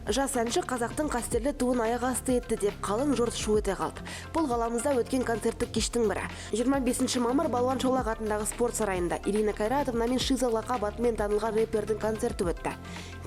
Жас әнші қазақтың қастерлі туын аяқ асты етті деп қалың жұрт шу ете қалды. Бұл қаламызда өткен концерттік кештің бірі. 25 мамыр Балуан Шолақ атындағы спорт сарайында Ирина Кайратовна мен Шиза лақап атымен танылған рэпердің концерті өтті.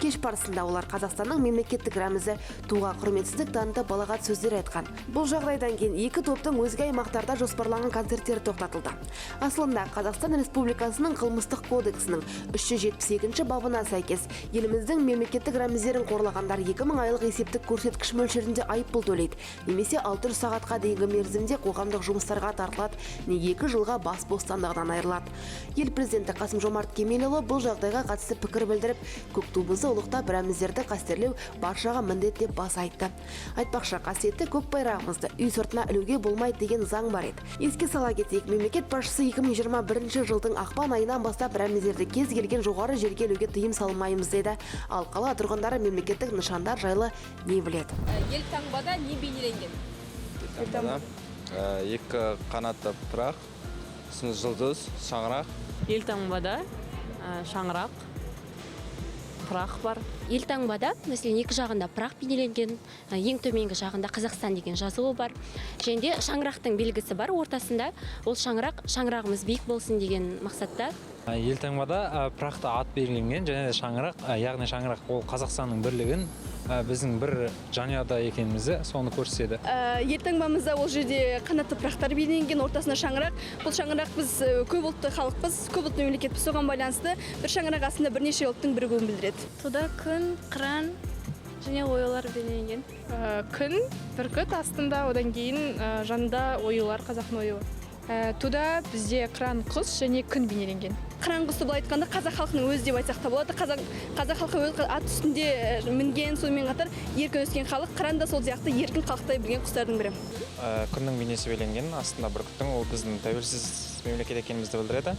Кеш барысында олар Қазақстанның мемлекеттік рәмізі туға құрметсіздік танытып, балағат сөздер айтқан. Бұл жағдайдан кейін екі топтың өзге аймақтарда жоспарланған концерттері тоқтатылды. Асылында Қазақстан Республикасының қылмыстық кодексінің 372 бабына сәйкес еліміздің мемлекеттік рәміздерін қорлағандар 2000 айлық есептік көрсеткіш мөлшерінде айыппұл төлейді немесе 600 сағатқа дейінгі мерзімде қоғамдық жұмыстарға тартылады, не 2 жылға бас бостандығынан айырылады. Ел президенті Қасым-Жомарт Кемелұлы бұл жағдайға қатысты пікір білдіріп, көк туымызды ұлықтап, рәміздерді қастерлеу баршаға міндет деп баса айтты. Айтпақшы, қасиетті көк байрағымызды үй сыртына ілуге болмайды деген заң бар еді. Еске сала кетейік, мемлекет басшысы 2021 жылдың ақпан айынан бастап рәміздерді кез келген жоғары жерге ілуге тыйым салмаймыз деді. Ал қала тұрғындары мемлекеттік нышандар жайлы не біледі? Елтаңбада не бейнеленген? Елтаңбада екі қанатты пырақ, сосын жұлдыз, шаңырақ. Елтаңбада шаңырақ, пырақ бар. Елтаңбада, мәселен, екі жағында пырақ бейнеленген, ең төменгі жағында Қазақстан деген жазуы бар. Және де шаңырақтың белгісі бар ортасында. Ол шаңырақ, шаңырағымыз биік болсын деген мақсатта. Елтаңбада пырақта ат белгіленген және де шаңырақ, яғни шаңырақ ол Қазақстанның бірлігін, біздің бір жанұяда екенімізді соны көрсетеді. Елтаңбамызда ол жерде қанатты пырақтар бейнеленген, ортасында шаңырақ. Бұл шаңырақ біз көп ұлтты халықпыз, көп ұлтты мемлекетпіз, соған байланысты бір шаңырақ астында бірнеше ұлттың бірігуін білдіреді. Туда күн, қыран және оюлар бейнеленген. Күн, бүркіт астында, одан кейін жанында оюлар, қазақтың оюы. Туда бізде қыран құс және күн бейнеленген. Қыран құсы былай айтқанда қазақ халқының өзі деп айтсақ та болады. Қазақ халқы өз ат үстінде мінген, сонымен қатар еркін өскен халық. Қыран да сол сияқты еркін қалықтай білген құстардың бірі. Күннің бейнесі белгіленген, астында бүркіттің, ол біздің тәуелсіз мемлекет екенімізді білдіреді.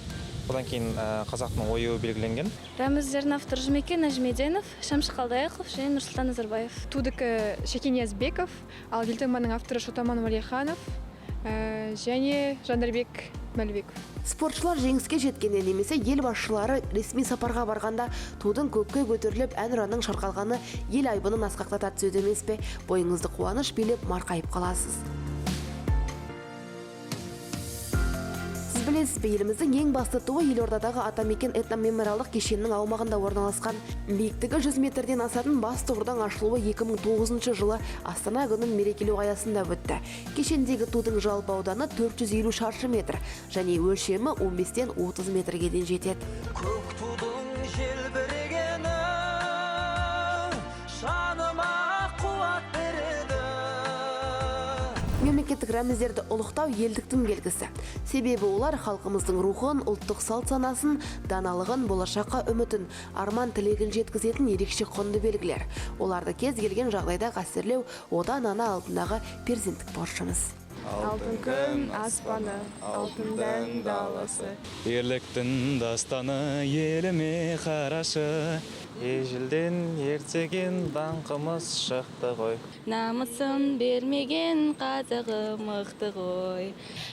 Одан кейін қазақтың оюы белгіленген. Рәміздердің авторы Жұмекен Нәжімеденов, Шәмші Қалдаяқов және Нұрсұлтан Назарбаев. Тудікі Шәкен Ниязбеков, ал елтаңбаның авторы Шотаман Уәлиханов және Жандарбек Мәлібеков. Спортшылар жеңіске жеткенде немесе ел басшылары ресми сапарға барғанда тудың көкке көтеріліп, әнұранның шырқалғаны ел айбынын асқақтата түседі емес пе? Бойыңызды қуаныш билеп, марқайып қаласыз. Сіз білесіз бе, еліміздің ең басты туы елордадағы Атамекен этномемориалдық кешенінің аумағында орналасқан. Биіктігі 100 метрден асатын бас тұғырдың ашылуы 2009 жылы Астана күнін мерекелеу аясында өтті. Кешендегі тудың жалпы ауданы 450 шаршы метр және өлшемі 15-тен 30 метрге дейін жетеді. Көк тудың желбірегені жаныма қуат береді. Мемлекеттік рәміздерді ұлықтау елдіктің белгісі. Себебі олар халқымыздың рухын, ұлттық салт санасын, даналығын, болашаққа үмітін, арман тілегін жеткізетін ерекше құнды белгілер. Оларды кез келген жағдайда қастерлеу Отан ана алдындағы перзенттік борышымыз. Алтын күн аспаны, алтын дән даласы. Ерліктің дастаны еліме қарашы. Ежелден ертеген даңқымыз шықты ғой. Намысын бермеген қазағы мықты ғой.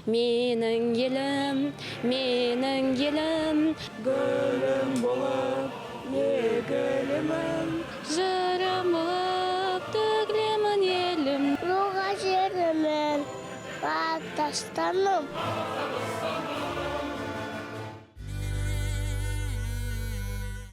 Менің елім, менің елім, Гүлім болып, егілемін. Жырым болып төгілемін елім. Нұға жерімін, батастаным.